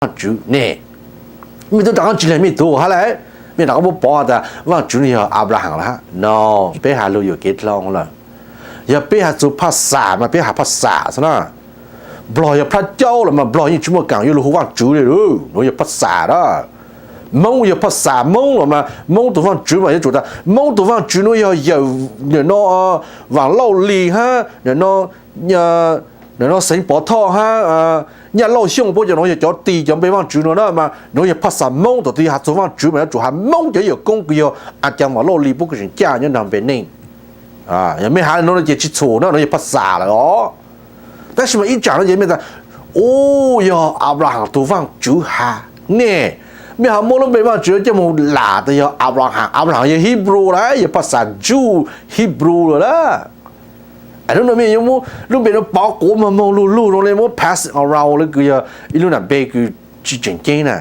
Vaajtswv ne. Mej tub rov qaab tsi le mej tug hab le, mej rov qaab muab pov tas Vaajtswv nwg yog Aplahaam lawm hab no. Peb has lug yuam kev dlhau lawm. Yog peb has txug phaj xaam mas peb has phaj xaam xwb na. Nplog yog plab caub los mas Nplog yeej tsi muaj kaam yuav lug hu Vaajtswv le lawm, nuav yog phaj xaam na. Moob yog phaj xaam Moob los mas Moob tug Vaajtswv mas yuav tsum tas Moob tug Vaajtswv nuav yog yawm, nim no Vaam Lauj Lis hab nim no Xeev Pov Thoj hab Nyaj Lauj Xyooj, puab cov nuav yog cov tis cov npe Vaajtswv nuav na, mas nuav yog phaj xaam Moob. Thaum twg has txug Vaajtswv mas yuav tsum has Moob cov ib yam koob kws yog a caa Vaam Lauj Lis puab kws tseem caj nyob nrag npe neej. Yog mej has le nuav no ces tsi txhum na, nuav yog phaj xaam lawm os. Tab sis mas ib tsam no ces mej tas, u, yog Aplahaam tug Vaajtswv has ne. Mej ho muab lub npe Vaajtswv coj moog lam tas yog Aplahaam. Aplahaam yog Hebrew lawm, yog phaj xaam Jew, Hebrew lawm na. Es nub no mej yuav muab lub npe nuav pov quav moog moog lug lug zoo le muab pass around le kws yog ib lub nam npe kws tsi tseem ceeb na.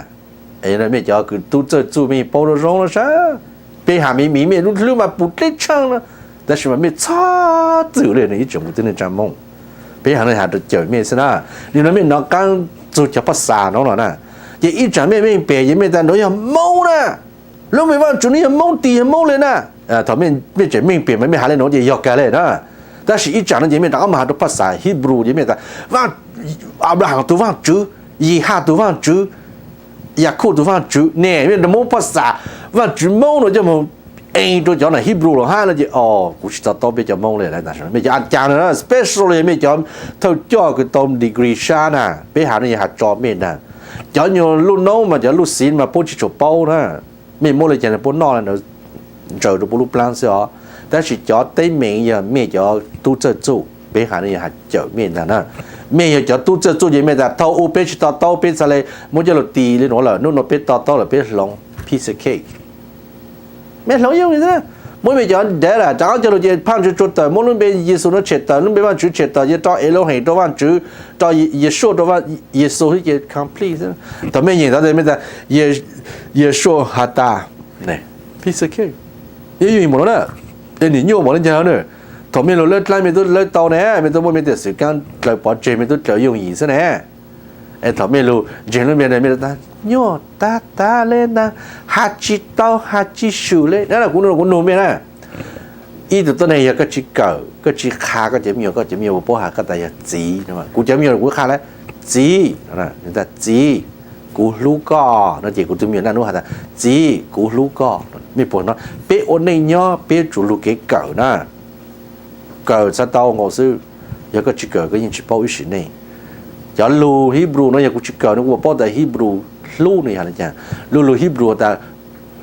Mej cov kws tub txawj txuj mej paub zoo zoo no sab, peb has miv miv mej lub hlwb mas pum dleb tshaaj na, tab sis mas mej txhob txwm le nwg ib tsoom kwv tij neej tsaa Moob. Peb has no has rua cawm mej xwb na. Nim no mej nov qaab txug cov phaj xaam nuav los na, ces ib tsam mej meej pem ces mej tas nuav yog Moob na. Lub npe Vaajtswv nuav yog Moob tis yog Moob le na. Thaum mej tseem meej pem mas mej has le nuav ces yog kag le na. Tab sis ib tsam no ces mej rov qaab moog has rua phaj xaam Hebrew ces mej tas Aplahaam tug Vaajtswv, Yehaj tug Vaajtswv, Yakub tug Vaajtswv ne. Mej rov muab phaj xaam Vaajtswv Moob nuav coj moog ees rua cov nam Hebrew los hab no ces, o, kuv tsi to taub peb cov Moob le. Mej cov a caa nuav na, special yog mej cov thawj coj kws tau degree sab na, peb has no yog has tso mej na. Cov nyuag luj noob mas cov luj xiv mas puab tsi tshua paub na. Mej muab le caag puab noj le ntsaws rua puab lub plaab xwb os. Tab sis cov teeb meem yog mej cov tub txawj txuj, peb has no yog has cawm mej ntag na. Mej yog cov tub txawj txuj ces mej tas thaum u peb tsi to taub peb txhad le muab coj lug tis le nuav lawm, nub no peb to taub lawm peb hloov piece of cake. Mej hloov yooj yim xwb. Muab mej cov data rov qaab coj lug ces phaj ntsuj tsuag tawm, muab lub npe Yexus nuav tshem tawm, lub npe Vaajtswv tshem tawm, ces rau Elohim rau Vaajtswv, rau Yeshua rau Yexus xwb ces complete xwb. Thaum mej nyeem tod mej tas Yeshua has tas, piece of cake, yooj yim mum nuav na. Es nwg nyuaj npaum le caag na. Thaum mej lug lawb dlaab mej tub lawb tau ne, mej tub muab mej tej xwm kaab dlaws pov tseg mej tub dlaws yooj yim xwb ne. Es thaum mej lug ntseeg lub npe na mej tas nyuaj tag tag le ntag, has tsi tau has tsi swm le na. Kuv, kuv nug mej na, ib tug tuab neeg yog koj tsi kawm koj tsi qha koj cov me nyuam, koj cov me nyuam puas paub has koj tas yog txiv? Kuv cov me nyuam kuv qha le, txiv, txiv, kuv hlub koj no ces kuv tug me nyuam naj nub has tas txiv kuv hlub koj. Mej puas nov, peb ua neej nyob peb yuav tsum lug kev kawm na. Kawm txhad tau nkaus xwb, yog koj tsi kawm koj yeej tsi paub ib sim neej. Cov lug Hebrew no yog kuv tsi kawm no kuv puas paub tas Hebrew hlub no yog le caag? Lub lug Hebrew has tas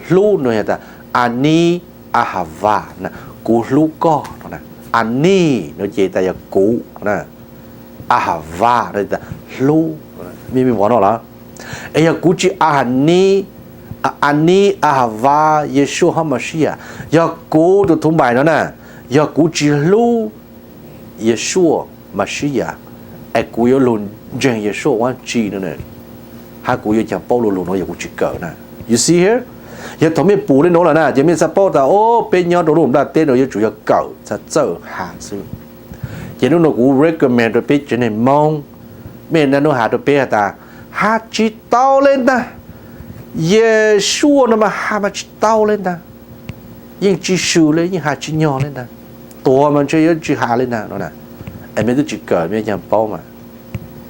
hlub no yog tas ani ahava, kuv hlub koj no. Ani no ces tas yog kuv, ahava no tas hlub. Mej, mej pom no los? Es yog kuv tsi ani, ani ahava Yeshua HaMashiach, yog kuv tus thuv npais no na, yog kuv tsi hlub Yeshua Mashiach, es kuv yuav lug ntseeg Yeshua Vaajtswv no, hab kuv yuav caag paub lug lug nuav yog kuv tsi kawm na? You see here? Yog thaum mej pum le nuav lawm na ces mej txhad paub tas o, peb nyob rua lub nplaj teb no yuav tsum yog kawm txhad txawj has xwb. Ces nub no kuv recommend rua peb tsev neeg Moob, mej naj nub has rua peb has tas has tsi tau le ntag, Yeshua no mas has mas tsi tau le ntag, yeej tsi swm le, yeej has tsi nyog le ntag, tuag mas ntshe yuav tsi has le ntag no. Es mej tub tsi kawm mej caag paub mas.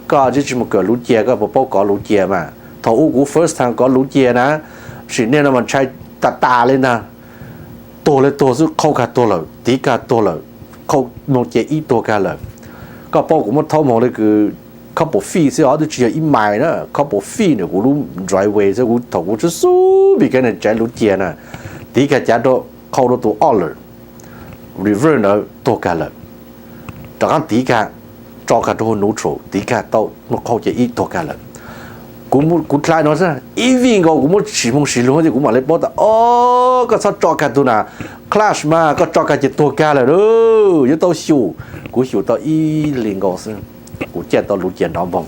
Koj tsi tsi moog kawm luv cia koj puas paub kov luv cia mas? Thaum u kuv first time kov luv cia na, sim neej no mas ntshai tas tas le ntag. Tuag le tuag xwb, qhau kag tuag lawm, tiv kag tuag lawm, qhau moog cia ib tuag kag lawm. Koj paub kuv muab thaub moog le kws couple feet xwb os, tub tsi yog ib mais na, couple feet ntawm kuv lub driveway xwb, kuv thaum kuv sub sub pig kag na tsaiv luv cia na, tiv kag cav rua qhau rua tus ob lawm, reverse ntawd tuag kag lawm. Rov qaab tiv kag, tso kag rua huv neutral, tiv kag tau muaj qhau cia ib tuag kag lawm. Kuv, kuv dlai no xwb, ib vij nkaus kuv muab sim moog sim lug ces kuv mam le paub tas o, koj txhob tso kag tug na, clutch mas koj tso kag ces tuag kag lawm, yuav tau xyum. Kuv xyum tau ib hlis nkaus xwb, kuv caij tau luv cia nrov npoog.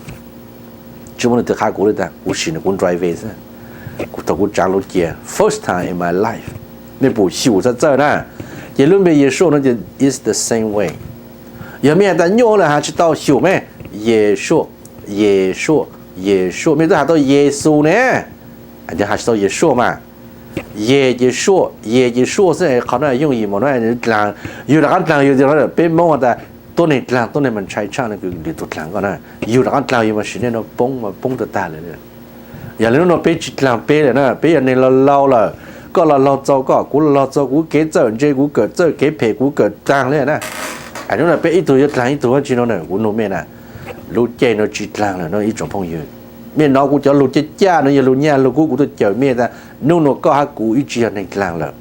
Tsi muaj leej twg qha kuv le tas, kuv sim nws kuv driveway xwb. Kuv thaum kuv tsaav luv cia first time in my life. Mej pum xyum txhad txawj na. Ces lub npe Yeshua no ces it's the same way. Yog mej has tas nyuaj le has tsi tau xyum mej, Yeshua, Yeshua, Yeshua, mej twb has tau Yexus ne, hais tsis tau Yeshua mas. Ye Yeshua, Ye Yeshua xwb, qhov no yooj yim mas no dlaag, yug rov qaab dlaag yug tiag no. Peb Moob has tas tuab neeg dlaag tuab neeg mas ntshai tshaj no kws lwm tug dlaag koj na. Yug rov qaab dlaag yug mas sim neej no poob mas poob tag tag lawm. Yog li hnub no peb tsis dlaag peb lawm na, peb yog neeg laug laug lawm. Koj los laug txaus koj, kuv los laug txaus kuv, kev txawj ntse kuv kawm, txawj kev phem kuv kawm dlaag li na. Hnub no peb ib tug yuav dlaag ib tug tsi no na, kuv nug mej na. Lub caij no tsis dlaag lawm no ib tsoom phooj ywg. Mej nov kuv cov lug caj caj no yog lug nyaj lug kub kuv tuaj cawm mej tas hnub no koj hab kuv ib tsi yog neeg dlaag lawm.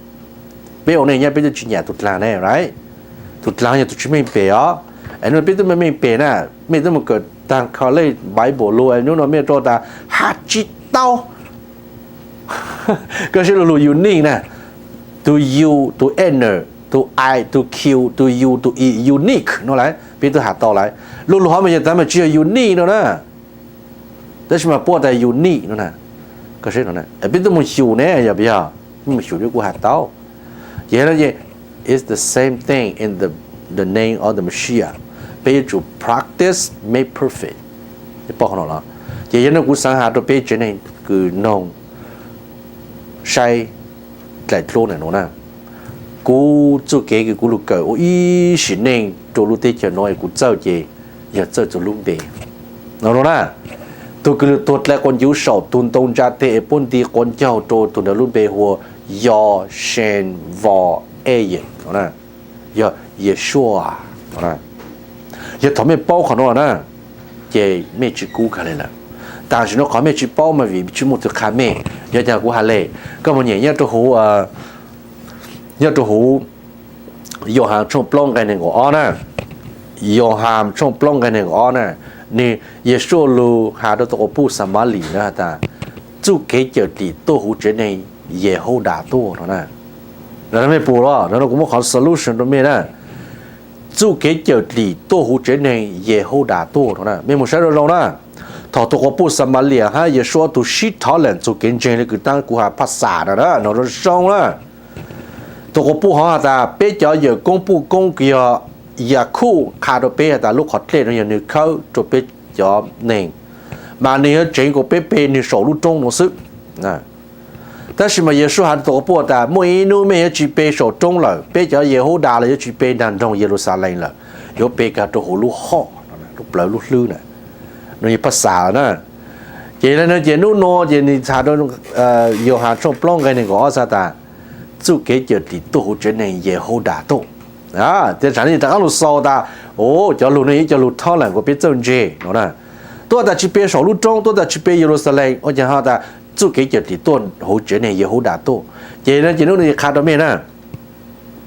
Peb ua neej nyob peb twb tsis nyam tug dlaag ne, right? Tug dlaag yog tug tsis meej pem os. Es hnub no peb twb meej meej pem na, mej twb mus kawm taag college Bible lug, hnub no mej rua tas has tsis tau. Koj saib lug lug unique na, tug u, tug n, tug i, tug q, tug u, tug i, unique no lawm peb twb has tau lawm. Lug lug hov mas yog tas mas tsis yog unique no na. Tab sis mas puab tas unique no na. Koj saib no, peb twb mus xyum ne, yog puas yog? Peb mus xyum peb kuj has tau. Ces no ces it's the same thing in the, the name of the Messiah. Peb yuav tsum practice make perfect. Peb paub qhov no los? Ces yog no kuv xaav has rau peb tsev neeg kws noog saib dlaim dluab ntawm no na. Kuv txuj kev kws kuv lug kawm ua ib sim neej rua lub teb chaws no es kuv txawj ces yog txawj txug lub npe no na. Tug kws lug tuag dlaim quas ncuv saum tug ntoo ntsa teg es puab nti quas ncaug rua tug ntawd lub npe hu ua Yoshen Vos Ej, yog Yeshua no. Yog thaum mej paub qhov no na, ces mej tsis kub kag li lawm. Tam sim no qhov mej tsis paub mas vim tsis muaj tug qha mej. Yog caag kuv has le, koj mus nyem nyob rua huv, nyob rua huv Yauhas tshooj plaub nqe neeg nkaum ob na. Yauhas tshooj plaub nqe neeg nkaum ob na, nwg, Yeshua lug has rua tug quas puj Xamalis na has tas, txuj kev cawm dim tuaj huv tsev neeg Yehudas tuaj no na. Mej pum los? No kuv muab qhov solution rua mej na. Txuj kev cawm dim tuaj huv tsev neeg Yehudas tuaj no na, mej mus saib zoo zoo na. Thaum tug quas puj Xamalis hab Yeshua ob tug sib thov lees txug kev ntseeg le kws taab kuv has phaj xam na, no zoo zoo na. Tug quas puj hov has tas peb cov yawm koob puj koob kws yog Yakub qha rua peb has tas lub qhov dlej no yog nwg khawb rua peb cov neeg, mas nwg yuav tseev kuas peb pe nwg saum lub roob no xwb. Tab sis mas Yeshua has rua tug quas puj tas muaj ib nub mej yuav tsis pe saum roob lawm, peb cov Yehudas los yuav tsis pe nraag nroog Yeluxalees lawm, yuav pe kag rua huv lub hoj, lub plawv lub hlwb na. No yog phaj xam na. Ces le no ces nub nua ces nwg has rua Yauhas tshooj plaub nqe neeg nkaum ob has tas, txuj kev cawm dim tuaj huv tsev neeg Yehudas tuaj. Tej zaum nwg rov qaab lug xaus tas, o, cov lug no yog ib co lug thov lees kuas peb txawj ntse no na. Tuaj tas tsis pe saum lub roob, tuaj tas tsis pe Yeluxalees, ua caag ho tas txuj kev cawm dim tuaj huv tsev neeg Yehudas tuaj. Ces no ces nub nua qha rua mej na.